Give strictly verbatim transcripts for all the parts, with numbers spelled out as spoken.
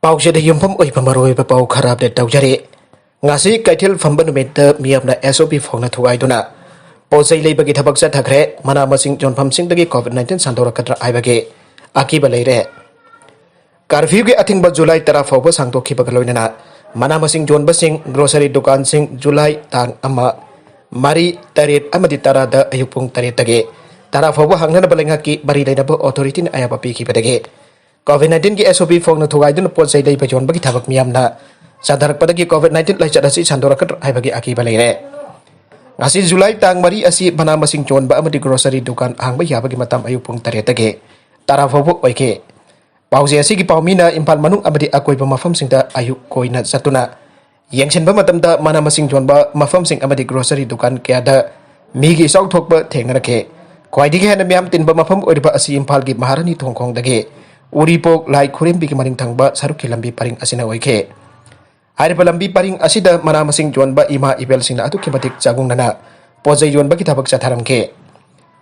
ꯄꯥꯎꯆꯦꯗ ꯌꯨꯝꯐꯝ ꯑꯣꯏꯕ ꯃꯔꯨꯑꯣꯏꯕ ꯄꯥꯎ ꯈꯔ ꯑꯞꯗꯦꯠ ꯇꯧꯖꯔꯤ꯫ ꯉꯁꯤ ꯀꯩꯊꯦꯜ ꯐꯝꯕ ꯅꯨꯃꯤꯠꯇ ꯃꯤꯌꯥꯝꯅ ꯑꯦꯁ ꯑꯣ ꯄꯤ ꯐꯣꯡꯅ ꯊꯨꯒꯥꯏꯗꯨꯅ ꯄꯣꯠ ꯆꯩ ꯂꯩꯕꯒꯤ ꯊꯕꯛ ꯆꯠꯊꯈ꯭ꯔꯦ꯫ ꯃꯅꯥ ꯃꯁꯤꯡ ꯌꯣꯟꯐꯝꯁꯤꯡꯗꯒꯤ ꯀꯣꯚꯤꯗ ꯅꯥꯏꯟꯇꯤꯟ ꯁꯟꯗꯣꯔꯛꯀꯗ꯭ꯔꯥ ꯍꯥꯏꯕꯒꯤ ꯑꯀꯤꯕ ꯂꯩꯔꯦ꯫ ꯀꯔꯐ꯭ꯌꯨꯒꯤ ꯑꯊꯤꯡꯕ ꯖꯨꯂꯥꯏ ꯇꯔꯥ ꯐꯥꯎꯕ ꯁꯥꯡꯗꯣꯛꯈꯤꯕꯒ ꯂꯣꯏꯅꯅ ꯃꯅꯥ ꯃꯁꯤꯡ ꯌꯣꯟꯕꯁꯤꯡ, ꯒ꯭ꯔꯣꯁꯔꯤ ꯗꯨꯀꯥꯟꯁꯤꯡ ꯖꯨꯂꯥꯏ ꯇꯥꯡ ꯑꯃ, ꯃꯔꯤ, ꯇꯔꯦꯠ ꯑꯃꯗꯤ ꯇꯔꯥꯗ ꯑꯌꯨꯛ ꯄꯨꯡ ꯇꯔꯦꯠꯇꯒꯤ ꯇꯔꯥ ꯐꯥꯎꯕ ꯍꯥꯡꯅꯅꯕ ꯂꯩꯉꯥꯛꯀꯤ ꯃꯔꯤ ꯂꯩꯅꯕ ꯑꯣꯊꯣꯔꯤꯇꯤꯅ ꯑꯌꯥꯕ ꯄꯤꯈꯤꯕꯗꯒꯤ ꯀꯣꯚꯤꯗ ꯅꯥꯏꯟꯇꯤꯟꯒꯤ ꯑꯦꯁ ꯑꯣ ꯄꯤ ꯐꯣꯡꯅ ꯊꯨꯒꯥꯏꯗꯨꯅ ꯄꯣꯠ ꯆꯩ ꯂꯩꯕ ꯌꯣꯟꯕꯒꯤ ꯊꯕꯛ ꯃꯤꯌꯥꯝꯅ ꯆꯠꯊꯔꯛꯄꯗꯒꯤ ꯀꯣꯚꯤꯗ ꯅꯥꯏꯟꯇꯤꯟ ꯂꯥꯏꯆꯠ ꯑꯁꯤ ꯁꯟꯗꯣꯔꯛꯀꯗ꯭ꯔꯥ ꯍꯥꯏꯕꯒꯤ ꯑꯀꯤꯕ ꯂꯩꯔꯦ꯫ ꯉꯁꯤ ꯖꯨꯂꯥꯏ ꯇꯥꯡ ꯃꯔꯤ ꯑꯁꯤ ꯃꯅꯥ ꯃꯁꯤꯡ ꯌꯣꯟꯕ ꯑꯃꯗꯤ ꯒ꯭ꯔꯣꯁꯔꯤ ꯗꯨꯀꯥꯟ ꯍꯥꯡꯕ ꯌꯥꯕꯒꯤ ꯃꯇꯝ ꯑꯌꯨꯛ ꯄꯨꯡ ꯇꯔꯦꯠꯇꯒꯤ ꯇꯔꯥ ꯐꯥꯎꯕ ꯑꯣꯏꯈꯤ꯫ ꯄꯥꯎꯆꯦ ꯑꯁꯤꯒꯤ ꯄꯥꯎꯃꯤꯅ ꯏꯝꯐꯥꯜ ꯃꯅꯨꯡ ꯑꯃꯗꯤ ꯑꯀꯣꯏꯕ ꯃꯐꯝꯁꯤꯡꯗ ꯑꯌꯨꯛ ꯀꯣꯏꯅ ꯆꯠꯇꯨꯅ ꯌꯦꯡꯁꯤꯟꯕ ꯃꯇꯝꯗ ꯃꯅꯥ ꯃꯁꯤꯡ ꯌꯣꯟꯕ ꯃꯐꯝꯁꯤꯡ ꯑꯃꯗꯤ ꯒ꯭ꯔꯣꯁꯔꯤ ꯗꯨꯀꯥꯟ ꯀꯌꯥꯗ ꯃꯤꯒꯤ ꯏꯆꯥꯎ ꯊꯣꯛꯄ ꯊꯦꯡꯅꯔꯛꯈꯤ꯫ ꯈ꯭ꯋꯥꯏꯗꯒꯤ ꯍꯦꯟꯅ ꯃꯤꯌꯥꯝ ꯇꯤꯟꯕ ꯃꯐꯝ ꯑꯣꯏꯔꯤꯕ ꯑꯁꯤ ꯏꯝꯐꯥꯜꯒꯤ ꯃꯍꯥꯔꯥꯅꯤ ꯊꯣꯡꯈꯣꯡꯗꯒꯤ ꯎꯔꯤꯄꯣꯛ ꯂꯥꯏ ꯈꯨꯔꯦꯝꯕꯤꯒꯤ ꯃꯅꯤꯡ ꯊꯪꯕ ꯁꯔꯨꯛꯀꯤ ꯂꯝꯕꯤ ꯄꯔꯤꯡ ꯑꯁꯤꯅ ꯑꯣꯏꯈꯤ꯫ ꯍꯥꯏꯔꯤꯕ ꯂꯝꯕꯤ ꯄꯔꯤꯡ ꯑꯁꯤꯗ ꯃꯅꯥ ꯃꯁꯤꯡ ꯌꯣꯟꯕ ꯏꯃꯥ ꯏꯕꯦꯜꯁꯤꯡꯅ ꯑꯗꯨꯛꯀꯤ ꯃꯇꯤꯛ ꯆꯥꯒꯨꯡꯅꯅ ꯄꯣꯠ ꯆꯩ ꯌꯣꯟꯕꯒꯤ ꯊꯕꯛ ꯆꯠꯊꯔꯝꯈꯤ꯫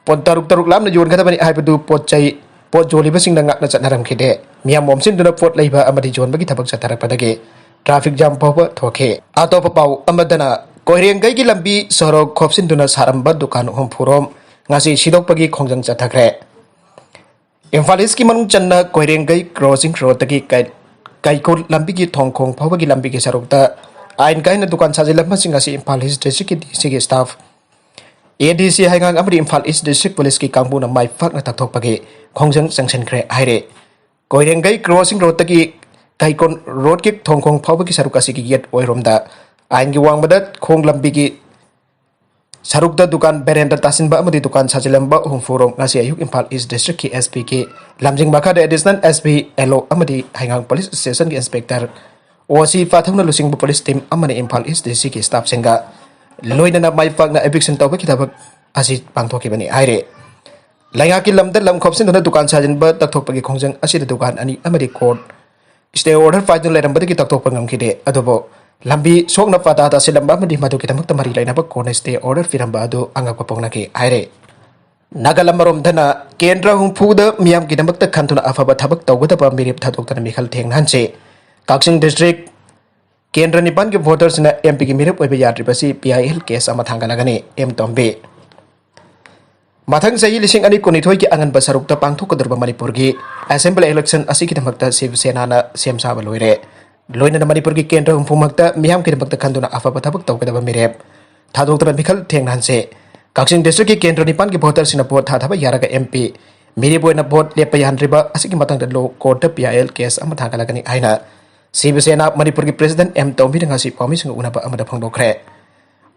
ꯄꯣꯠ ꯇꯔꯨꯛ ꯇꯔꯨꯛ ꯂꯥꯞꯅ ꯌꯣꯟꯒꯗꯕꯅꯤ ꯍꯥꯏꯕꯗꯨ ꯄꯣꯠ ꯆꯩ, ꯄꯣꯠ ꯌꯣꯜꯂꯤꯕꯁꯤꯡꯅ ꯉꯥꯛꯅ ꯆꯠꯅꯔꯝꯈꯤꯗꯦ꯫ ꯃꯤꯌꯥꯝ ꯑꯣꯝꯁꯤꯟꯗꯨꯅ ꯄꯣꯠ ꯂꯩꯕ ꯑꯃꯗꯤ ꯌꯣꯟꯕꯒꯤ ꯊꯕꯛ ꯆꯠꯊꯔꯛꯄꯗꯒꯤ ꯇ꯭ꯔꯥꯐꯤꯛ ꯖꯥꯝ ꯐꯥꯎꯕ ꯊꯣꯛꯈꯤ꯫ ꯑꯇꯣꯞꯄ ꯄꯥꯎ ꯑꯃꯗꯅ, ꯀꯣꯏꯔꯦꯡꯒꯩꯒꯤ ꯂꯝꯕꯤ ꯁꯣꯔꯣꯛ ꯈꯣꯞꯆꯤꯟꯗꯨꯅ ꯁꯥꯔꯝꯕ ꯗꯨꯀꯥꯟ ꯍꯨꯝꯐꯨꯔꯣꯝ ꯉꯁꯤ ꯁꯤꯗꯣꯛꯄꯒꯤ ꯈꯣꯡꯖꯪ ꯆꯠꯊꯈ꯭ꯔꯦ꯫ ꯏꯝꯐꯥꯜ ꯏꯁꯀꯤ ꯃꯅꯨꯡ ꯆꯟꯅ ꯀꯣꯏꯔꯦꯡꯒꯩ ꯀ꯭ꯔꯣꯁꯤꯡ ꯔꯣꯗꯇꯒꯤ ꯀꯩ-, ꯀꯩꯀꯣꯜ ꯂꯝꯕꯤꯒꯤ ꯊꯣꯡꯈꯣꯡ ꯐꯥꯎꯕꯒꯤ ꯂꯝꯕꯤꯒꯤ ꯁꯔꯨꯛꯇ ꯑꯥꯏꯟ ꯀꯥꯏꯅ ꯗꯨꯀꯥꯟ ꯁꯥꯖꯤꯜꯂꯝꯕꯁꯤꯡ ꯑꯁꯤ ꯏꯝꯐꯥꯜ ꯏꯁ ꯗꯤꯁꯇ꯭ꯔꯤꯛꯀꯤ ꯗꯤ ꯁꯤꯒꯤ ꯁ꯭ꯇꯥꯐ, ꯑꯦ ꯗꯤ ꯁꯤ ꯍꯩꯉꯥꯡ ꯑꯃꯗꯤ ꯏꯝꯐꯥꯜ ꯏꯁ ꯗꯤꯁꯇ꯭ꯔꯤꯛ ꯄꯨꯂꯤꯁꯀꯤ ꯀꯥꯡꯕꯨꯅ ꯃꯥꯏ ꯄꯥꯛꯅ ꯇꯛꯊꯣꯛꯄꯒꯤ ꯈꯣꯡꯖꯪ ꯆꯪꯁꯤꯟꯈ꯭ꯔꯦ ꯍꯥꯏꯔꯦ꯫ ꯀꯣꯏꯔꯦꯡꯒꯩ ꯀ꯭ꯔꯣꯁꯤꯡ ꯔꯣꯗꯇꯒꯤ ꯀꯩꯀꯣꯟ ꯔꯣꯗꯀꯤ ꯊꯣꯡꯈꯣꯡ ꯐꯥꯎꯕꯒꯤ ꯁꯔꯨꯛ ꯑꯁꯤꯒꯤ ꯌꯦꯠ ꯑꯣꯏꯔꯣꯝꯗ ꯑꯥꯏꯟꯒꯤ ꯋꯥꯡꯃꯗ ꯈꯣꯡ ꯂꯝꯕꯤꯒꯤ ꯁꯔꯨꯛꯇ ꯗꯨꯀꯥꯟ ꯕꯦꯔꯦꯟꯗ ꯇꯥꯁꯤꯟꯕ ꯑꯃꯗꯤ ꯗꯨꯀꯥꯟ ꯁꯥꯖꯤꯜꯂꯝꯕ ꯍꯨꯝꯐꯨꯔꯣꯝ ꯉꯁꯤ ꯑꯌꯨꯛ ꯏꯝꯐꯥꯜ ꯏꯁ ꯗꯤꯁꯇ꯭ꯔꯤꯛꯀꯤ ꯑꯦꯁ ꯄꯤꯒꯤ ꯂꯝꯖꯤꯡ ꯃꯈꯥꯗ ꯑꯦꯗꯤꯁꯅꯦꯜ ꯑꯦꯁ ꯄꯤ, ꯑꯦꯜ ꯑꯣ ꯑꯃꯗꯤ ꯍꯩꯉꯥꯡ ꯄꯨꯂꯤꯁ ꯁ꯭ꯇꯦꯁꯟꯒꯤ ꯏꯟꯁꯄꯦꯛꯇꯔ ꯑꯣ ꯁꯤ ꯄꯥꯊꯧꯅ ꯂꯨꯆꯤꯡꯕ ꯄꯨꯂꯤꯁ ꯇꯤꯝ ꯑꯃꯅ ꯏꯝꯐꯥꯜ ꯏꯁ ꯗꯤ ꯁꯤꯒꯤ ꯁ꯭ꯇꯥꯐꯁꯤꯡꯒ ꯂꯣꯏꯅꯅ ꯃꯥꯏ ꯄꯥꯛꯅ ꯏꯚꯤꯛꯁꯟ ꯇꯧꯕꯒꯤ ꯊꯕꯛ ꯑꯁꯤ ꯄꯥꯡꯊꯣꯛꯈꯤꯕꯅꯤ ꯍꯥꯏꯔꯦ꯫ ꯂꯩꯉꯥꯛꯀꯤ ꯂꯝꯗ ꯂꯝ ꯈꯣꯞꯆꯤꯟꯗꯨꯅ ꯗꯨꯀꯥꯟ ꯁꯥꯖꯤꯟꯕ ꯇꯛꯊꯣꯛꯄꯒꯤ ꯈꯣꯡꯖꯪ ꯑꯁꯤꯗ ꯗꯨꯀꯥꯟ ꯑꯅꯤ ꯑꯃꯗꯤ ꯀꯣꯔꯠ ꯁ꯭ꯇꯦ ꯑꯣꯔꯗꯔ ꯄꯥꯏꯗꯨꯅ ꯂꯩꯔꯝꯕꯗꯒꯤ ꯇꯛꯊꯣꯛꯄ ꯉꯝꯈꯤꯗꯦ꯫ ꯑꯗꯨꯕꯨ ꯂꯝꯕꯤ ꯁꯣꯛꯅ ꯄꯥꯇꯥ ꯇꯥꯁꯤꯜꯂꯝꯕ ꯑꯃꯗꯤ ꯃꯗꯨꯒꯤꯗꯃꯛꯇ ꯃꯔꯤ ꯂꯩꯅꯕ ꯀꯣꯔꯠꯅ ꯁ꯭ꯇꯦ ꯑꯣꯔꯗꯔ ꯄꯤꯔꯝꯕ ꯑꯗꯨ ꯑꯉꯛꯄ ꯄꯣꯛꯅꯈꯤ ꯍꯥꯏꯔꯦ꯫ ꯅꯥꯒꯥꯂꯝ ꯑꯃꯔꯣꯝꯗꯅ ꯀꯦꯟꯗ꯭ꯔ ꯍꯨꯝꯐꯨꯗ ꯃꯤꯌꯥꯝꯒꯤꯗꯃꯛꯇ ꯈꯟꯗꯨꯅ ꯑꯐꯕ ꯊꯕꯛ ꯇꯧꯒꯗꯕ ꯃꯤꯔꯦꯞ ꯊꯥꯗꯣꯛꯇꯅ ꯃꯤꯈꯜ ꯊꯦꯡꯅꯍꯟꯁꯤ꯫ ꯀꯛꯆꯤꯡ ꯗꯤꯁꯇ꯭ꯔꯤꯛ ꯀꯦꯟꯗ꯭ꯔ ꯅꯤꯄꯥꯟꯒꯤ ꯚꯣꯇꯔꯁꯤꯡꯅ ꯑꯦꯝ ꯄꯤꯒꯤ ꯃꯤꯔꯦꯞ ꯑꯣꯏꯕ ꯌꯥꯗ꯭ꯔꯤꯕꯁꯤ ꯄꯤ ꯑꯥꯏ ꯑꯦꯜ ꯀꯦꯁ ꯑꯃ ꯊꯥꯡꯒꯠꯂꯒꯅꯤ꯫ ꯑꯦꯝ ꯇꯣꯝꯕꯤ꯫ ꯃꯊꯪ ꯆꯍꯤ ꯂꯤꯁꯤꯡ ꯑꯅꯤ ꯀꯨꯟꯅꯤꯊꯣꯏꯒꯤ ꯑꯉꯟꯕ ꯁꯔꯨꯛꯇ ꯄꯥꯡꯊꯣꯛꯀꯗꯧꯔꯤꯕ ꯃꯅꯤꯄꯨꯔꯒꯤ ꯑꯦꯁꯦꯝꯕ꯭ꯂꯤ ꯏꯂꯦꯛꯁꯟ ꯑꯁꯤꯒꯤꯗꯃꯛꯇ ꯁꯤꯕ ꯁꯦꯅꯥꯅ ꯁꯦꯝ ꯁꯥꯕ ꯂꯣꯏꯔꯦ꯫ ꯂꯣꯏꯅꯅ ꯃꯅꯤꯄꯨꯔꯒꯤ ꯀꯦꯟꯗ꯭ꯔ ꯍꯨꯝꯐꯨꯃꯛꯇ ꯃꯤꯌꯥꯝꯒꯤꯗꯃꯛꯇ ꯈꯟꯗꯨꯅ ꯑꯐꯕ ꯊꯕꯛ ꯇꯧꯒꯗꯕ ꯃꯤꯔꯦꯞ ꯊꯥꯗꯣꯛꯇꯨꯅ ꯃꯤꯈꯜ ꯊꯦꯡꯅꯍꯟꯁꯦ꯫ ꯀꯛꯆꯤꯡ ꯗꯤꯁꯇ꯭ꯔꯤꯛꯀꯤ ꯀꯦꯟꯗ꯭ꯔ ꯅꯤꯄꯥꯟꯒꯤ ꯚꯣꯇꯔꯁꯤꯡꯅ ꯚꯣꯠ ꯊꯥꯗꯕ ꯌꯥꯔꯒ ꯑꯦꯝ ꯄꯤ ꯃꯤꯔꯦꯞ ꯑꯣꯏꯅ ꯚꯣꯠ ꯂꯦꯞꯄ ꯌꯥꯍꯟꯗ꯭ꯔꯤꯕ ꯑꯁꯤꯒꯤ ꯃꯇꯥꯡꯗ ꯂꯣ ꯀꯣꯔꯠꯇ ꯄꯤ ꯑꯥꯏ ꯑꯦꯜ ꯀꯦꯁ ꯑꯃ ꯊꯥꯡꯒꯠꯂꯒꯅꯤ ꯍꯥꯏꯅ ꯁꯤꯕ ꯁꯦꯅꯥ ꯃꯅꯤꯄꯨꯔꯒꯤ ꯄ꯭ꯔꯦꯁꯤꯗꯦꯟꯠ ꯑꯦꯝ ꯇꯣꯝꯕꯤꯅ ꯉꯁꯤ ꯄꯥꯎꯃꯤꯁꯤꯡꯒ ꯎꯅꯕ ꯑꯃꯗ ꯐꯣꯡꯗꯣꯛꯈ꯭ꯔꯦ꯫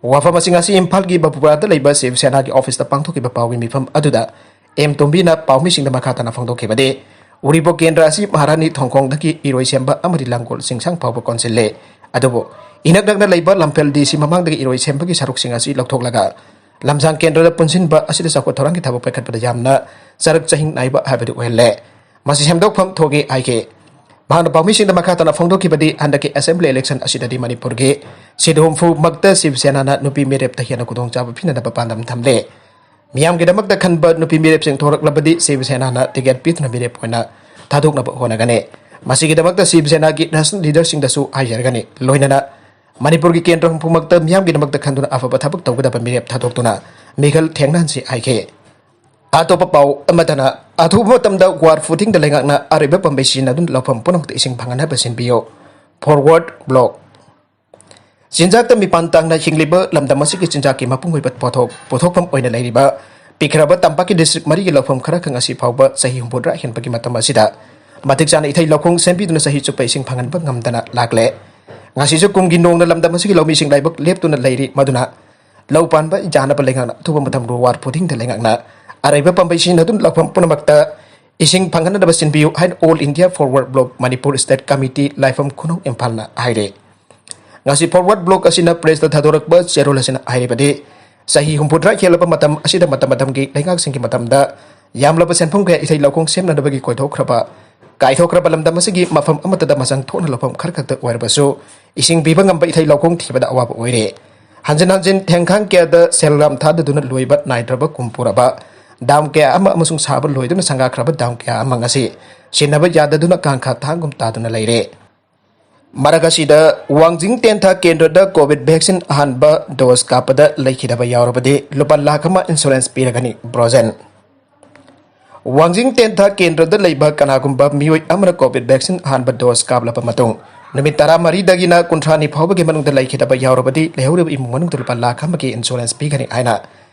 ꯋꯥꯐꯝ ꯑꯁꯤ ꯉꯁꯤ ꯏꯝꯐꯥꯜꯒꯤ ꯕꯄꯨꯔꯥꯗ ꯂꯩꯕ ꯁꯤꯕ ꯁꯦꯅꯥꯒꯤ ꯑꯣꯐꯤꯁꯇ ꯄꯥꯡꯊꯣꯛꯈꯤꯕ ꯄꯥꯎꯒꯤ ꯃꯤꯐꯝ ꯑꯗꯨꯗ ꯑꯦꯝ ꯇꯣꯝꯕꯤꯅ ꯄꯥꯎꯃꯤꯁꯤꯡꯗ ꯃꯈꯥ ꯇꯥꯅ ꯐꯣꯡꯗꯣꯛꯈꯤꯕꯗꯤ, ꯎꯔꯤꯄꯣꯛ ꯀꯦꯟꯗ꯭ꯔ ꯑꯁꯤ ꯃꯍꯥꯔꯥꯅꯤ ꯊꯣꯡꯈꯣꯡꯗꯒꯤ ꯏꯔꯣꯏ ꯁꯦꯝꯕ ꯑꯃꯗꯤ ꯂꯥꯡꯒꯣꯜ ꯆꯤꯡꯁꯥꯡ ꯐꯥꯎꯕ ꯀꯣꯟꯁꯤꯜꯂꯦ꯫ ꯑꯗꯨꯕꯨ ꯏꯅꯛ ꯅꯛꯅ ꯂꯩꯕ ꯂꯝꯐꯦꯜ ꯗꯤ ꯁꯤ ꯃꯃꯥꯡꯗꯒꯤ ꯏꯔꯣꯏ ꯁꯦꯝꯕꯒꯤ ꯁꯔꯨꯛꯁꯤꯡ ꯑꯁꯤ ꯂꯧꯊꯣꯛꯂꯒ ꯂꯝꯁꯥꯡ ꯀꯦꯟꯗ꯭ꯔꯗ ꯄꯨꯟꯁꯤꯟꯕ ꯑꯁꯤꯗ ꯆꯥꯎꯈꯠ ꯊꯧꯔꯥꯡꯒꯤ ꯊꯕꯛ ꯄꯥꯏꯈꯠꯄꯗ ꯌꯥꯝꯅ ꯆꯔꯛ ꯆꯍꯤꯡ ꯅꯥꯏꯕ ꯍꯥꯏꯕꯗꯨ ꯑꯣꯏꯍꯜꯂꯦ꯫ ꯃꯁꯤ ꯁꯦꯝꯗꯣꯛꯐꯝ ꯊꯣꯛꯏ ꯍꯥꯏꯈꯤ꯫ ꯃꯍꯥꯛꯅ ꯄꯥꯎꯃꯤꯁꯤꯡꯗ ꯃꯈꯥ ꯇꯥꯅ ꯐꯣꯡꯗꯣꯛꯈꯤꯕꯗꯤ, ꯍꯟꯗꯛꯀꯤ ꯑꯦꯁꯦꯝꯕ꯭ꯂꯤ ꯏꯂꯦꯛꯁꯟ ꯑꯁꯤꯗꯗꯤ ꯃꯅꯤꯄꯨꯔꯒꯤ ꯁꯤꯠ ꯍꯨꯝꯐꯨꯃꯛꯇ ꯁꯤꯕ ꯁꯦꯅꯥꯅ ꯅꯨꯄꯤ ꯃꯤꯔꯦꯞꯇ ꯍꯦꯟꯅ ꯈꯨꯗꯣꯡꯆꯥꯕ ꯄꯤꯅꯅꯕ ꯄꯥꯟꯗꯝ ꯊꯝꯂꯦ꯫ ꯃꯤꯌꯥꯝꯒꯤꯗꯃꯛꯇ ꯈꯟꯕ ꯅꯨꯄꯤ ꯃꯤꯔꯦꯞꯁꯤꯡ ꯊꯣꯔꯛꯂꯕꯗꯤ ꯁꯤꯕ ꯁꯦꯅꯥꯅ ꯇꯤꯀꯦꯠ ꯄꯤꯗꯨꯅ ꯃꯤꯔꯦꯞ ꯑꯣꯏꯅ ꯊꯥꯗꯣꯛꯅꯕ ꯍꯣꯠꯅꯒꯅꯤ꯫ ꯃꯁꯤꯒꯤꯗꯃꯛꯇ ꯁꯤꯕ ꯁꯦꯅꯥꯒꯤ ꯅꯦꯁꯅꯦꯜ ꯂꯤꯗꯔꯁꯤꯡꯗꯁꯨ ꯍꯥꯏꯖꯔꯒꯅꯤ꯫ ꯂꯣꯏꯅꯅ ꯃꯅꯤꯄꯨꯔꯒꯤ ꯀꯦꯟꯗ꯭ꯔ ꯍꯨꯝꯐꯨꯃꯛꯇ ꯃꯤꯌꯥꯝꯒꯤꯗꯃꯛꯇ ꯈꯟꯗꯨꯅ ꯑꯐꯕ ꯊꯕꯛ ꯇꯧꯒꯗꯕ ꯃꯤꯔꯦꯞ ꯊꯥꯗꯣꯛꯇꯨꯅ ꯃꯤꯈꯜ ꯊꯦꯡꯅꯍꯟꯁꯤ ꯍꯥꯏꯈꯤ꯫ ꯑꯇꯣꯞꯄ ꯄꯥꯎ ꯑꯃꯗꯅ, ꯑꯊꯨꯕ ꯃꯇꯝꯗ ꯋꯥꯔ ꯐꯨꯇꯤꯡꯗ ꯂꯩꯉꯥꯛꯅ ꯑꯔꯩꯕ ꯄꯥꯝꯕꯩ ꯁꯤꯖꯤꯟꯅꯗꯨꯅ ꯂꯧꯐꯝ ꯄꯨꯝꯅꯃꯛꯇ ꯏꯁꯤꯡ ꯐꯪꯍꯟꯅꯕ ꯁꯤꯟꯕꯤꯌꯨ꯫ Forward block. ꯆꯤꯟꯖꯥꯛꯇ ꯃꯤꯄꯥꯟ ꯇꯥꯡꯅ ꯍꯤꯡꯂꯤꯕ ꯂꯝꯗꯝ ꯑꯁꯤꯒꯤ ꯆꯤꯟꯖꯥꯛꯀꯤ ꯃꯄꯨꯡ ꯑꯣꯏꯕ ꯄꯣꯠꯊꯣꯛ ꯄꯨꯊꯣꯛꯐꯝ ꯑꯣꯏꯅ ꯂꯩꯔꯤꯕ ꯄꯤꯛꯈ꯭ꯔꯕ ꯇꯝꯄꯥꯛꯀꯤ ꯗꯤꯁꯇ꯭ꯔꯤꯛ ꯃꯔꯤꯒꯤ ꯂꯧꯐꯝ ꯈꯔꯈꯛ ꯉꯁꯤ ꯐꯥꯎꯕ ꯆꯍꯤ ꯍꯨꯝꯐꯨꯇꯔꯥ ꯍꯦꯟꯕꯒꯤ ꯃꯇꯝ ꯑꯁꯤꯗ ꯃꯇꯤꯛ ꯆꯥꯅ ꯏꯊꯩ ꯂꯧꯈꯣꯡ ꯁꯦꯝꯕꯤꯗꯨꯅ ꯆꯍꯤ ꯆꯨꯞꯄ ꯏꯁꯤꯡ ꯐꯪꯍꯟꯕ ꯉꯝꯗꯅ ꯂꯥꯛꯂꯦ꯫ ꯉꯁꯤꯁꯨ ꯀꯨꯝꯒꯤ ꯅꯣꯡꯅ ꯂꯝꯗꯝ ꯑꯁꯤꯒꯤ ꯂꯧꯃꯤꯁꯤꯡ ꯂꯥꯏꯕꯛ ꯂꯦꯞꯇꯨꯅ ꯂꯩꯔꯤ꯫ ꯃꯗꯨꯅ ꯂꯧ ꯄꯥꯟꯕ ꯌꯥꯅꯕ ꯂꯩꯉꯥꯛꯅ ꯑꯊꯨꯕ ꯃꯇꯝꯗ ꯋꯥꯔ ꯐꯨꯇꯤꯡꯗ ꯂꯩꯉꯥꯛꯅ ꯑꯔꯩꯕ ꯄꯥꯝꯕꯩꯁꯤꯡ ꯑꯗꯨꯝ ꯂꯧꯐꯝ ꯄꯨꯝꯅꯃꯛꯇ ꯏꯁꯤꯡ ꯐꯪꯍꯟꯅꯕ ꯁꯤꯟꯕꯤꯌꯨ ꯍꯥꯏꯅ All India Forward Bloc Manipur State Committee, ꯂꯥꯏꯐꯝ ꯈꯨꯅꯧ, ꯏꯝꯐꯥꯜꯅ ꯍꯥꯏꯔꯤ꯫ ꯉꯁꯤ ꯐꯣꯔꯋꯥꯔꯗ ꯕ꯭ꯂꯣꯛ ꯑꯁꯤꯅ ꯄ꯭ꯔꯦꯁꯇ ꯊꯥꯗꯣꯔꯛꯄ ꯆꯦꯔꯣꯜ ꯑꯁꯤꯅ ꯍꯥꯏꯔꯤꯕꯗꯤ, ꯆꯍꯤ ꯍꯨꯝꯐꯨꯇꯔꯥ ꯍꯦꯜꯂꯕ ꯃꯇꯝ ꯑꯁꯤꯗ ꯃꯇꯝ ꯃꯇꯝꯒꯤ ꯂꯩꯉꯥꯛꯁꯤꯡꯒꯤ ꯃꯇꯝꯗ ꯌꯥꯝꯂꯕ ꯁꯦꯟꯐꯝ ꯀꯌꯥ ꯏꯊꯩ ꯂꯧꯈꯣꯡ ꯁꯦꯝꯅꯅꯕꯒꯤ ꯀꯣꯏꯊꯣꯛꯈ꯭ꯔꯕ, ꯀꯥꯏꯊꯣꯛꯈ꯭ꯔꯕ ꯂꯝꯗꯝ ꯑꯁꯤꯒꯤ ꯃꯐꯝ ꯑꯃꯠꯇꯗ ꯃꯆꯪ ꯊꯣꯛꯅ ꯂꯧꯐꯝ ꯈꯔ ꯈꯛꯇ ꯑꯣꯏꯔꯕꯁꯨ, ꯏꯁꯤꯡ ꯄꯤꯕ ꯉꯝꯕ ꯏꯊꯩ ꯂꯧꯈꯣꯡ ꯊꯤꯕꯗ ꯑꯋꯥꯕ ꯑꯣꯏꯔꯦ꯫ ꯍꯟꯖꯤꯟ ꯍꯟꯖꯤꯟ ꯊꯦꯡꯈꯥꯡ ꯀꯌꯥꯗ ꯁꯦꯜ ꯌꯥꯝ ꯊꯥꯗꯗꯨꯅ ꯂꯣꯏꯕ ꯅꯥꯏꯗ꯭ꯔꯕ ꯀꯨꯝ ꯄꯨꯔꯕ ꯗꯥꯝ ꯀꯌꯥ ꯑꯃ ꯑꯃꯁꯨꯡ ꯁꯥꯕ ꯂꯣꯏꯗꯨꯅ ꯁꯪꯒꯥꯈ꯭ꯔꯕ ꯗꯥꯝ ꯀꯌꯥ ꯑꯃ ꯉꯁꯤ ꯁꯤꯟꯅꯕ ꯌꯥꯗꯗꯨꯅ ꯀꯥꯡꯈꯥ ꯊꯥꯡꯒꯨꯝ ꯇꯥꯗꯨꯅ ꯂꯩꯔꯦ꯫ ꯃꯔꯛ ꯑꯁꯤꯗ, ꯋꯥꯡꯖꯤꯡ ꯇꯦꯟꯊꯥ ꯀꯦꯟꯗ꯭ꯔꯗ ꯀꯣꯚꯤꯗ ꯚꯦꯛꯁꯤꯟ ꯑꯍꯥꯟꯕ ꯗꯣꯁ ꯀꯥꯞꯄꯗ ꯂꯩꯈꯤꯗꯕ ꯌꯥꯎꯔꯕꯗꯤ ꯂꯨꯄꯥ ꯂꯥꯈ ꯑꯃ ꯏꯟꯁꯨꯔꯦꯟꯁ ꯄꯤꯔꯒꯅꯤ ꯕ꯭ꯔꯣꯖꯦꯟ꯫ ꯋꯥꯡꯖꯤꯡ ꯇꯦꯟꯊꯥ ꯀꯦꯟꯗ꯭ꯔꯗ ꯂꯩꯕ ꯀꯅꯥꯒꯨꯝꯕ ꯃꯤꯑꯣꯏ ꯑꯃꯅ ꯀꯣꯚꯤꯗ ꯚꯦꯛꯁꯤꯟ ꯑꯍꯥꯟꯕ ꯗꯣꯁ ꯀꯥꯞꯂꯕ ꯃꯇꯨꯡ ꯅꯨꯃꯤꯠ ꯇꯔꯥꯃꯔꯤꯗꯒꯤꯅ ꯀꯨꯟꯊ꯭ꯔꯥꯅꯤ ꯐꯥꯎꯕꯒꯤ ꯃꯅꯨꯡꯗ ꯂꯩꯈꯤꯗꯕ ꯌꯥꯎꯔꯕꯗꯤ ꯂꯩꯍꯧꯔꯤꯕ ꯏꯃꯨꯡ ꯃꯅꯨꯡꯗ ꯂꯨꯄꯥ ꯂꯥꯈ ꯑꯃꯒꯤ ꯏꯟꯁꯨꯔꯦꯟꯁ ꯄꯤꯒꯅꯤ ꯍꯥꯏꯅ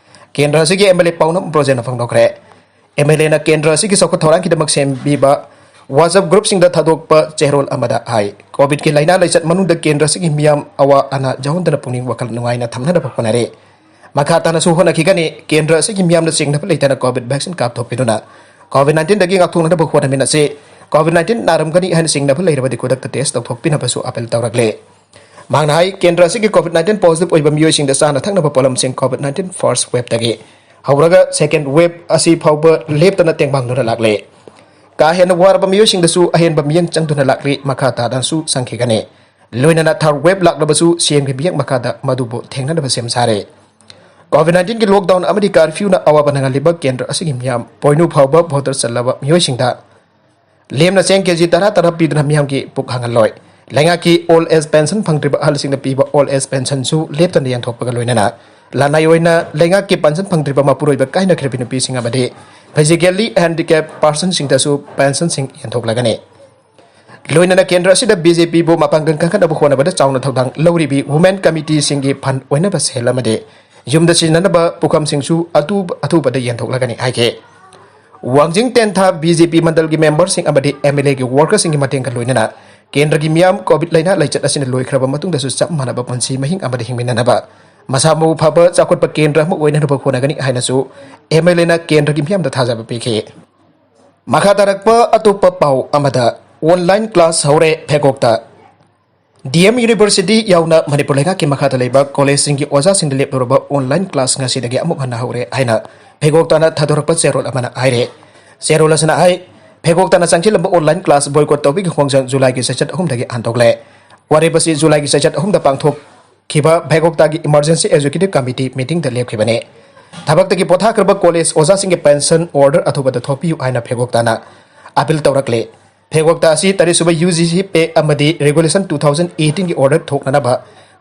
ꯀꯦꯟꯗ꯭ꯔ ꯑꯁꯤꯒꯤ ꯑꯦꯝ ꯑꯦꯜ ꯑꯦ ꯄꯥꯎꯅꯝ ꯕ꯭ꯔꯣꯖꯦꯟꯅ ꯐꯣꯡꯗꯣꯛꯈ꯭ꯔꯦ꯫ ꯑꯦꯝ ꯑꯦꯜ ꯑꯦꯅ ꯀꯦꯟꯗ꯭ꯔ ꯑꯁꯤꯒꯤ ꯆꯥꯎꯈꯠ ꯊꯧꯔꯥꯡꯒꯤꯗꯃꯛ ꯁꯦꯝꯕꯤꯕ WhatsApp ꯒ꯭ꯔꯨꯞꯁꯤꯡꯗ ꯊꯥꯗꯣꯛꯄ ꯆꯦꯔꯣꯜ ꯑꯃꯗ ꯍꯥꯏ, ꯀꯣꯚꯤꯗꯀꯤ ꯂꯥꯏꯅꯥ ꯂꯥꯏꯆꯠ ꯃꯅꯨꯡꯗ ꯀꯦꯟꯗ꯭ꯔ ꯑꯁꯤꯒꯤ ꯃꯤꯌꯥꯝ ꯑꯋꯥ ꯑꯅꯥ ꯌꯥꯎꯍꯟꯗꯅ ꯄꯨꯛꯅꯤꯡ ꯋꯥꯈꯜ ꯅꯨꯡꯉꯥꯏꯅ ꯊꯝꯅꯅꯕ ꯍꯣꯠꯅꯔꯤ꯫ ꯃꯈꯥ ꯇꯥꯅꯁꯨ ꯍꯣꯠꯅꯈꯤꯒꯅꯤ꯫ ꯀꯦꯟꯗ꯭ꯔ ꯑꯁꯤꯒꯤ ꯃꯤꯌꯥꯝꯅ ꯆꯤꯡꯅꯕ ꯂꯩꯇꯅ ꯀꯣꯚꯤꯗ ꯚꯦꯛꯁꯤꯟ ꯀꯥꯞꯊꯣꯛꯄꯤꯗꯨꯅ ꯀꯣꯚꯤꯗ ꯅꯥꯏꯟꯇꯤꯟꯗꯒꯤ ꯉꯥꯛꯊꯣꯛꯅꯅꯕ ꯍꯣꯠꯅꯃꯤꯟꯅꯁꯤ꯫ ꯀꯣꯚꯤꯗ ꯅꯥꯏꯟꯇꯤꯟ ꯅꯥꯔꯝꯒꯅꯤ ꯍꯥꯏꯅ ꯆꯤꯡꯅꯕ ꯂꯩꯔꯕꯗꯤ ꯈꯨꯗꯛꯇ ꯇꯦꯁ ꯇꯧꯊꯣꯛꯄꯤꯅꯕꯁꯨ ꯑꯄꯤꯜ ꯇꯧꯔꯛꯂꯤ꯫ ꯃꯍꯥꯛꯅ ꯍꯥꯏ, ꯀꯦꯟꯗ꯭ꯔ ꯑꯁꯤꯒꯤ ꯀꯣꯚꯤꯗ ꯅꯥꯏꯟꯇꯤꯟ ꯄꯣꯖꯤꯇꯤꯚ ꯑꯣꯏꯕ ꯃꯤꯑꯣꯏꯁꯤꯡꯗ ꯆꯥꯅ ꯊꯛꯅꯕ ꯄꯣꯠꯂꯝꯁꯤꯡ ꯀꯣꯚꯤꯗ ꯅꯥꯏꯟꯇꯤꯟ ꯐꯥꯔꯁ ꯋꯦꯕꯇꯒꯤ ꯍꯧꯔꯒ ꯁꯦꯀꯦꯟ ꯋꯦꯕ ꯑꯁꯤ ꯐꯥꯎꯕ ꯂꯦꯞꯇꯅ ꯇꯦꯡꯕꯥꯡꯗꯨꯅ ꯂꯥꯛꯂꯤ꯫ ꯀꯥ ꯍꯦꯟꯅ ꯋꯥꯔꯕ ꯃꯤꯑꯣꯏꯁꯤꯡꯗꯁꯨ ꯑꯍꯦꯟꯕ ꯃꯤꯠꯌꯦꯡ ꯆꯪꯗꯨꯅ ꯂꯥꯛꯂꯤ꯫ ꯃꯈꯥ ꯇꯥꯅꯁꯨ ꯆꯪꯈꯤꯒꯅꯤ꯫ ꯂꯣꯏꯅꯅ ꯊꯥꯔꯗ ꯋꯦꯕ ꯂꯥꯛꯂꯕꯁꯨ ꯁꯤꯑꯦꯝꯒꯤ ꯃꯤꯠꯌꯦꯡ ꯃꯈꯥꯗ ꯃꯗꯨꯕꯨ ꯊꯦꯡꯅꯅꯕ ꯁꯦꯝ ꯁꯥꯔꯦ꯫ ꯀꯣꯚꯤꯗ ꯅꯥꯏꯟꯇꯤꯟꯒꯤ ꯂꯣꯛꯗꯥꯎꯟ ꯑꯃꯗꯤ ꯀꯥꯔꯐ꯭ꯌꯨꯅ ꯑꯋꯥꯕ ꯅꯪꯍꯜꯂꯤꯕ ꯀꯦꯟꯗ꯭ꯔ ꯑꯁꯤꯒꯤ ꯃꯤꯌꯥꯝ ꯄꯣꯏꯅꯨ ꯐꯥꯎꯕ ꯚꯣꯇꯔ ꯆꯜꯂꯕ ꯃꯤꯑꯣꯏꯁꯤꯡꯗ ꯂꯦꯝꯅ ꯆꯦꯡ ꯀꯦꯖꯤ ꯇꯔꯥ ꯇꯔꯥ ꯄꯤꯗꯨꯅ ꯃꯤꯌꯥꯝꯒꯤ ꯄꯨꯛ ꯍꯥꯡꯍꯜꯂꯣꯏ꯫ ꯂꯩꯉꯥꯛꯀꯤ ꯑꯣꯜ ꯑꯦꯖ ꯄꯦꯟꯁꯟ ꯐꯪꯗ꯭ꯔꯤꯕ ꯑꯍꯜꯁꯤꯡꯗ ꯄꯤꯕ ꯑꯣꯜ ꯑꯦꯖ ꯄꯦꯟꯁꯟꯁꯨ ꯂꯦꯞꯇꯅ ꯌꯦꯟꯊꯣꯛꯄꯒ ꯂꯣꯏꯅꯅ ꯂꯅꯥꯏ ꯑꯣꯏꯅ ꯂꯩꯉꯥꯛꯀꯤ ꯄꯦꯟꯁꯟ ꯐꯪꯗ꯭ꯔꯤꯕ ꯃꯄꯨꯔꯣꯏꯕ ꯀꯥꯏꯅꯈ꯭ꯔꯕꯤ ꯅꯨꯄꯤꯁꯤꯡ ꯑꯃꯗꯤ ꯐꯤꯖꯤꯀꯦꯜꯂꯤ ꯍꯦꯟꯗꯤꯀꯦꯞ ꯄꯥꯔꯁꯟꯁꯤꯡꯗꯁꯨ ꯄꯦꯟꯁꯟꯁꯤꯡ ꯌꯦꯟꯊꯣꯛꯂꯒꯅꯤ꯫ ꯂꯣꯏꯅꯅ ꯀꯦꯟꯗ꯭ꯔ ꯑꯁꯤꯗ ꯕꯤꯖꯦꯄꯤꯕꯨ ꯃꯄꯥꯡꯒꯜ ꯀꯟꯈꯠꯅꯕ ꯍꯣꯠꯅꯕꯗ ꯆꯥꯎꯅ ꯊꯧꯗꯥꯡ ꯂꯧꯔꯤꯕꯤ ꯋꯨꯃꯦꯟ ꯀꯃꯤꯇꯤꯁꯤꯡꯒꯤ ꯐꯟ ꯑꯣꯏꯅꯕ ꯁꯦꯜ ꯑꯃꯗꯤ ꯌꯨꯝꯗ ꯁꯤꯖꯤꯟꯅꯅꯕ ꯄꯨꯈꯝꯁꯤꯡꯁꯨ ꯑꯇꯨ-, ꯑꯊꯨꯕꯗ ꯌꯦꯟꯊꯣꯛꯂꯒꯅꯤ ꯍꯥꯏꯈꯤ꯫ ꯋꯥꯡꯖꯤꯡ ꯇꯦꯟꯊꯥ ꯕꯤꯖꯦꯄꯤ ꯃꯟꯗꯜꯒꯤ ꯃꯦꯝꯕꯔꯁꯤꯡ ꯑꯃꯗꯤ ꯑꯦꯝ ꯑꯦꯜ ꯑꯦꯒꯤ ꯋꯥꯔꯀꯔꯁꯤꯡꯒꯤ ꯃꯇꯦꯡꯒ ꯂꯣꯏꯅꯅ ꯀꯦꯟꯗ꯭ꯔꯒꯤ ꯃꯤꯌꯥꯝ ꯀꯣꯚꯤꯗ ꯂꯥꯏꯅꯥ ꯂꯥꯏꯆꯠ ꯑꯁꯤꯅ ꯂꯣꯏꯈ꯭ꯔꯕ ꯃꯇꯨꯡꯗꯁꯨ ꯆꯞ ꯃꯥꯟꯅꯕ ꯄꯨꯟꯁꯤ ꯃꯍꯤꯡ ꯑꯃꯗ ꯍꯤꯡꯃꯤꯟꯅꯅꯕ, ꯃꯁꯥ ꯃꯎ ꯐꯕ ꯆꯥꯎꯈꯠꯄ ꯀꯦꯟꯗ꯭ꯔ ꯑꯃ ꯑꯣꯏꯅꯅꯕ ꯍꯣꯠꯅꯒꯅꯤ ꯍꯥꯏꯅꯁꯨ ꯑꯦꯝ ꯑꯦꯜ ꯑꯦꯅ ꯀꯦꯟꯗ꯭ꯔꯒꯤ ꯃꯤꯌꯥꯝꯗ ꯊꯥꯖꯕ ꯄꯤꯈꯤ꯫ ꯃꯈꯥ ꯇꯥꯔꯛꯄ ꯑꯇꯣꯞꯄ ꯄꯥꯎ ꯑꯃꯗ, ꯑꯣꯟꯂꯥꯏꯟ ꯀ꯭ꯂꯥꯁ ꯍꯧꯔꯦ ꯐꯦꯒꯣꯛꯇ꯫ ꯗꯤ ꯑꯦꯝ ꯌꯨꯅꯤꯚꯔꯁꯤꯇꯤ ꯌꯥꯎꯅ ꯃꯅꯤꯄꯨꯔ ꯂꯩꯉꯥꯛꯀꯤ ꯃꯈꯥꯗ ꯂꯩꯕ ꯀꯣꯂꯦꯖꯁꯤꯡꯒꯤ ꯑꯣꯖꯥꯁꯤꯡꯗ ꯂꯦꯞꯂꯨꯔꯕ ꯑꯣꯟꯂꯥꯏꯟ ꯀ꯭ꯂꯥꯁ ꯉꯁꯤꯗꯒꯤ ꯑꯃꯨꯛ ꯍꯟꯅ ꯍꯧꯔꯦ ꯍꯥꯏꯅ ꯐꯦꯒꯣꯛꯇꯥꯅ ꯊꯥꯗꯣꯔꯛꯄ ꯆꯦꯔꯣꯜ ꯑꯃꯅ ꯍꯥꯏꯔꯦ꯫ ꯆꯦꯔꯣꯜ ꯑꯁꯤꯅ ꯍꯥꯏ, ꯐꯦꯒꯣꯛꯇꯥꯅ ꯆꯪꯁꯤꯜꯂꯝꯕ ꯑꯣꯟꯂꯥꯏꯟ ꯀ꯭ꯂꯥꯁ ꯕꯣꯏꯀꯣꯠ ꯇꯧꯕꯒꯤ ꯈꯣꯡꯖꯪ ꯖꯨꯂꯥꯏꯒꯤ ꯆꯩꯆꯠ ꯑꯍꯨꯝꯗꯒꯤ ꯍꯟꯗꯣꯛꯂꯦ꯫ ꯋꯥꯔꯦꯞ ꯑꯁꯤ ꯖꯨꯂꯥꯏꯒꯤ ꯆꯩꯆꯠ ꯑꯍꯨꯝꯗ ꯄꯥꯡꯊꯣꯛꯈꯤꯕ ꯐꯦꯒꯣꯛꯇꯥꯒꯤ ꯏꯃꯔꯖꯦꯟꯁꯤ ꯑꯦꯖꯨꯀꯦꯇꯤꯚ ꯀꯃꯤꯇꯤ ꯃꯤꯇꯤꯡꯗ ꯂꯦꯞꯈꯤꯕꯅꯤ꯫ ꯊꯕꯛꯇꯒꯤ ꯄꯣꯊꯥꯈ꯭ꯔꯕ ꯀꯣꯂꯦꯖ ꯑꯣꯖꯥꯁꯤꯡꯒꯤ ꯄꯦꯟꯁꯟ ꯑꯣꯔꯗꯔ ꯑꯊꯨꯕꯗ ꯊꯣꯛꯄꯤꯌꯨ ꯍꯥꯏꯅ ꯐꯦꯒꯣꯛꯇꯥꯅ ꯑꯄꯤꯜ ꯇꯧꯔꯛꯂꯦ꯫ ꯐꯦꯡꯋꯥꯛꯇ ꯑꯁꯤ ꯇꯔꯦꯠ ꯁꯨꯕ ꯌꯨ ꯖꯤ ꯁꯤ ꯄꯦ ꯑꯃꯗꯤ ꯔꯤꯒꯨꯂꯦꯁꯟ ꯇꯨ ꯊꯥꯎꯖꯟ ꯑꯩꯠꯇꯤꯟꯒꯤ ꯑꯣꯔꯗꯔ ꯊꯣꯛꯅꯅꯕ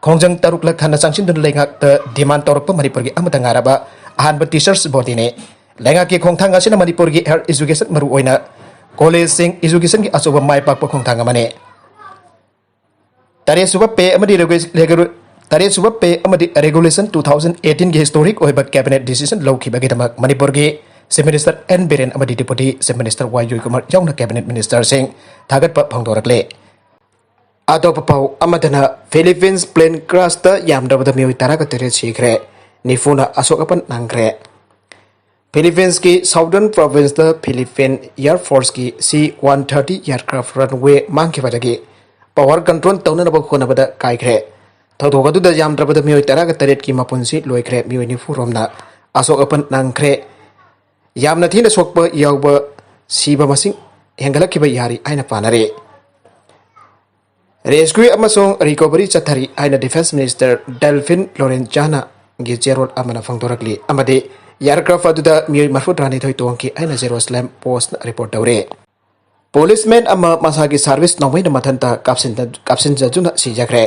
ꯈꯣꯡꯖꯪ ꯇꯔꯨꯛꯂꯛ ꯍꯟꯅ ꯆꯪꯁꯤꯟꯗꯨꯅ ꯂꯩꯉꯥꯛꯇ ꯗꯤꯃꯥꯟ ꯇꯧꯔꯛꯄ ꯃꯅꯤꯄꯨꯔꯒꯤ ꯑꯃꯠꯇ ꯉꯥꯏꯔꯕ ꯑꯍꯥꯟꯕ ꯇꯤꯆꯔꯁ ꯕꯣꯗꯤꯅꯤ꯫ ꯂꯩꯉꯥꯛꯀꯤ ꯈꯣꯡꯊꯥꯡ ꯑꯁꯤꯅ ꯃꯅꯤꯄꯨꯔꯒꯤ ꯍꯥꯌꯔ ꯏꯖꯨꯀꯦꯁꯟ, ꯃꯔꯨꯑꯣꯏꯅ ꯀꯣꯂꯦꯖꯁꯤꯡ, ꯏꯖꯨꯀꯦꯁꯟꯒꯤ ꯑꯆꯧꯕ ꯃꯥꯏ ꯄꯥꯛꯄ ꯈꯣꯡꯊꯥꯡ ꯑꯃꯅꯤ꯫ ꯇꯔꯦꯠ ꯁꯨꯕ ꯄꯦ ꯑꯃꯗꯤ ꯔꯦꯒꯨ-, ꯔꯦꯒꯨ-, ꯇꯔꯦꯠ ꯁꯨꯕ ꯄꯦ ꯑꯃꯗꯤ ꯔꯦꯒꯨꯂꯦꯁꯟ ꯇꯨ ꯊꯥꯎꯖꯟ ꯑꯩꯠꯇꯤꯟꯒꯤ ꯍꯤꯁꯇꯣꯔꯤꯛ ꯑꯣꯏꯕ ꯀꯦꯕꯤꯅꯦꯠ ꯗꯤꯁꯤꯖꯟ ꯂꯧꯈꯤꯕꯒꯤꯗꯃꯛ ꯃꯅꯤꯄꯨꯔꯒꯤ ꯆꯤꯐ ꯃꯤꯅꯤꯁꯇꯔ ꯑꯦꯟ ꯕꯤꯔꯦꯟ ꯑꯃꯗꯤ ꯗꯤꯄꯨꯇꯤ ꯆꯤꯐ ꯃꯤꯅꯤꯁꯇꯔ ꯋꯥꯏ ꯖꯣꯏꯀꯨꯃꯥꯔ ꯌꯥꯎꯅ ꯀꯦꯕꯤꯅꯦꯠ ꯃꯤꯅꯤꯁꯇꯔꯁꯤꯡ ꯊꯥꯒꯠꯄ ꯐꯣꯡꯗꯣꯔꯛꯂꯦ꯫ ꯑꯇꯣꯞꯄ ꯄꯥꯎ ꯑꯃꯗꯅ, ꯐꯤꯂꯤꯄꯤꯟꯁ ꯄ꯭ꯂꯦꯟ ꯀ꯭ꯔꯥꯁꯇ ꯌꯥꯝꯗ꯭ꯔꯕꯗ ꯃꯤꯑꯣꯏ ꯇꯔꯥꯒ ꯇꯔꯦꯠ ꯁꯤꯈ꯭ꯔꯦ, ꯅꯤꯐꯨꯅ ꯑꯁꯣꯛ ꯑꯄꯟ ꯅꯪꯈ꯭ꯔꯦ꯫ ꯐꯤꯂꯤꯄꯤꯟꯁꯀꯤ ꯁꯥꯎꯗꯔꯟ ꯄ꯭ꯔꯣꯚꯤꯟꯁꯇ ꯐꯤꯂꯤꯄꯤꯟ ꯑꯦꯌꯔ ꯐꯣꯔꯁꯀꯤ C one thirty aircraft runway ꯃꯥꯡꯈꯤꯕꯗꯒꯤ ꯄꯥꯋꯔ ꯀꯟꯇ꯭ꯔꯣꯜ ꯇꯧꯅꯅꯕ ꯍꯣꯠꯅꯕꯗ ꯀꯥꯏꯈ꯭ꯔꯦ꯫ ꯊꯧꯗꯣꯛ ꯑꯗꯨꯗ ꯌꯥꯝꯗ꯭ꯔꯕꯗ ꯃꯤꯑꯣꯏ ꯇꯔꯥꯒ ꯇꯔꯦꯠꯀꯤ ꯃꯄꯨꯟꯁꯤ ꯂꯣꯏꯈ꯭ꯔꯦ, ꯃꯤꯑꯣꯏ ꯅꯤꯐꯨ ꯔꯣꯝꯅ ꯑꯁꯣꯛ ꯑꯄꯟ ꯅꯪꯈ꯭ꯔꯦ꯫ ꯌꯥꯝꯅ ꯊꯤꯅ ꯁꯣꯛꯄ ꯌꯥꯎꯕ, ꯁꯤꯕ ꯃꯁꯤꯡ ꯍꯦꯟꯒꯠꯂꯛꯈꯤꯕ ꯌꯥꯔꯤ ꯍꯥꯏꯅ ꯄꯥꯅꯔꯤ꯫ ꯔꯦꯁꯀ꯭ꯌꯨ ꯑꯃꯁꯨꯡ ꯔꯤꯀꯣꯚꯔꯤ ꯆꯠꯊꯔꯤ ꯍꯥꯏꯅ ꯗꯤꯐꯦꯟꯁ ꯃꯤꯅꯤꯁꯇꯔ ꯗꯦꯜꯐꯤꯟ ꯂꯣꯔꯦꯟꯖꯥꯅꯒꯤ ꯆꯦꯔꯣꯜ ꯑꯃꯅ ꯐꯣꯡꯗꯣꯔꯛꯂꯤ, ꯑꯃꯗꯤ ꯑꯦꯌꯔꯀ꯭ꯔꯥꯐ ꯑꯗꯨꯗ ꯃꯤꯑꯣꯏ ꯃꯔꯐꯨ ꯇꯔꯥꯅꯤꯊꯣꯏ ꯇꯣꯡꯈꯤ ꯍꯥꯏꯅ ꯖꯦꯔꯨꯁꯂꯦꯝ ꯄꯣꯁꯅ ꯔꯤꯄꯣꯔꯠ ꯇꯧꯔꯤ꯫ ꯄꯨꯂꯤꯁꯃꯦꯟ ꯑꯃ ꯃꯁꯥꯒꯤ ꯁꯥꯔꯚꯤꯁ ꯅꯣꯡꯃꯩꯅ ꯃꯊꯟꯇ ꯀꯥꯞꯁꯤꯟ-, ꯀꯥꯞꯁꯤꯟꯖꯗꯨꯅ ꯁꯤꯖꯈ꯭ꯔꯦ꯫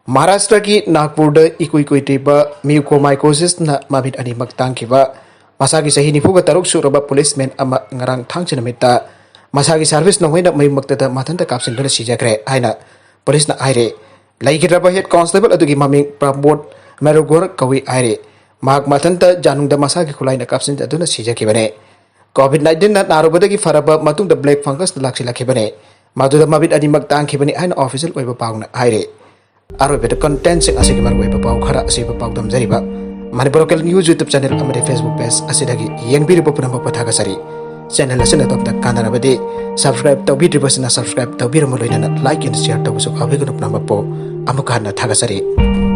ꯃꯍꯥꯔꯥꯁꯇ꯭ꯔꯒꯤ ꯅꯥꯒꯄꯨꯔꯗ ꯏꯀꯨꯏ ꯀꯨꯏꯗ꯭ꯔꯤꯕ ꯃ꯭ꯌꯨꯀꯣꯃꯥꯏꯀꯣꯁꯤꯁꯅ ꯃꯃꯤꯠ ꯑꯅꯤꯃꯛ ꯇꯥꯡꯈꯤꯕ ꯃꯁꯥꯒꯤ ꯆꯍꯤ ꯅꯤꯐꯨꯒ ꯇꯔꯨꯛ ꯁꯨꯔꯕ ꯄꯨꯂꯤꯁꯃꯦꯟ ꯑꯃ ꯉꯔꯥꯡ ꯊꯥꯡꯖ ꯅꯨꯃꯤꯠꯇ ꯃꯁꯥꯒꯤ ꯁꯥꯔꯚꯤꯁ ꯅꯣꯡꯃꯩꯅ ꯃꯌꯨꯝꯃꯛꯇꯗ ꯃꯊꯟꯇ ꯀꯥꯞꯁꯤꯟꯗꯨꯅ ꯁꯤꯖꯈ꯭ꯔꯦ ꯍꯥꯏꯅ ꯄꯨꯂꯤꯁꯅ ꯍꯥꯏꯔꯤ꯫ ꯂꯩꯈꯤꯗ꯭ꯔꯕ ꯍꯦꯗ ꯀꯣꯟꯁꯇꯦꯕꯜ ꯑꯗꯨꯒꯤ ꯃꯃꯤꯡ ꯄ꯭ꯔꯃꯣꯗ ꯃꯦꯔꯨꯒꯣꯔ ꯀꯧꯏ ꯍꯥꯏꯔꯤ꯫ ꯃꯍꯥꯛ ꯃꯊꯟꯇ ꯖꯥꯅꯨꯡꯗ ꯃꯁꯥꯒꯤ ꯈꯨꯠꯂꯥꯏꯅ ꯀꯥꯞꯁꯤꯟꯖꯗꯨꯅ ꯁꯤꯖꯈꯤꯕꯅꯤ꯫ ꯀꯣꯚꯤꯗ ꯅꯥꯏꯟꯇꯤꯟꯅ ꯅꯥꯔꯨꯕꯗꯒꯤ ꯐꯔꯕ ꯃꯇꯨꯡꯗ ꯕ꯭ꯂꯦꯛ ꯐꯪꯒꯁꯅ ꯂꯥꯛꯁꯤꯜꯂꯛꯈꯤꯕꯅꯤ꯫ ꯃꯗꯨꯗ ꯃꯃꯤꯠ ꯑꯅꯤꯃꯛ ꯇꯥꯡꯈꯤꯕꯅꯤ ꯍꯥꯏꯅ ꯑꯣꯐꯤꯁꯤꯌꯦꯜ ꯑꯣꯏꯕ ꯄꯥꯎꯅ ꯍꯥꯏꯔꯤ꯫ ꯑꯔꯣꯏꯕꯗ ꯀꯟꯇꯦꯟꯠꯁꯤꯡ ꯑꯁꯤꯒꯤ ꯃꯔꯨꯑꯣꯏꯕ ꯄꯥꯎ ꯈꯔ ꯑꯁꯤꯕ ꯄꯥꯎꯗꯝꯖꯔꯤꯕ Manipur local news YouTube channel ꯑꯃꯗꯤ ꯐꯦꯁꯕꯨꯛ ꯄꯦꯖ ꯑꯁꯤꯗꯒꯤ ꯌꯦꯡꯕꯤꯔꯤꯕ ꯄꯨꯝꯅꯃꯛꯄꯨ ꯊꯥꯒꯠꯆꯔꯤ꯫ ꯆꯦꯅꯦꯜ ꯑꯁꯤꯅ ꯑꯗꯣꯝꯗ ꯀꯥꯟꯅꯔꯕꯗꯤ ꯁꯕꯁꯀ꯭ꯔꯥꯏꯕ ꯇꯧꯕꯤꯗ꯭ꯔꯤꯕꯁꯤꯅ ꯁꯕꯁꯀ꯭ꯔꯥꯏꯕ ꯇꯧꯕꯤꯔꯝꯃꯨ, ꯂꯣꯏꯅꯅ ꯂꯥꯏꯛ ꯑꯦꯟ ꯁꯤꯌꯔ ꯇꯧꯕꯁꯨ ꯀꯥꯎꯕꯤꯒꯅꯨ꯫ ꯄꯨꯝꯅꯃꯛꯄꯨ ꯑꯃꯨꯛ ꯍꯟꯅ ꯊꯥꯒꯠꯆꯔꯤ꯫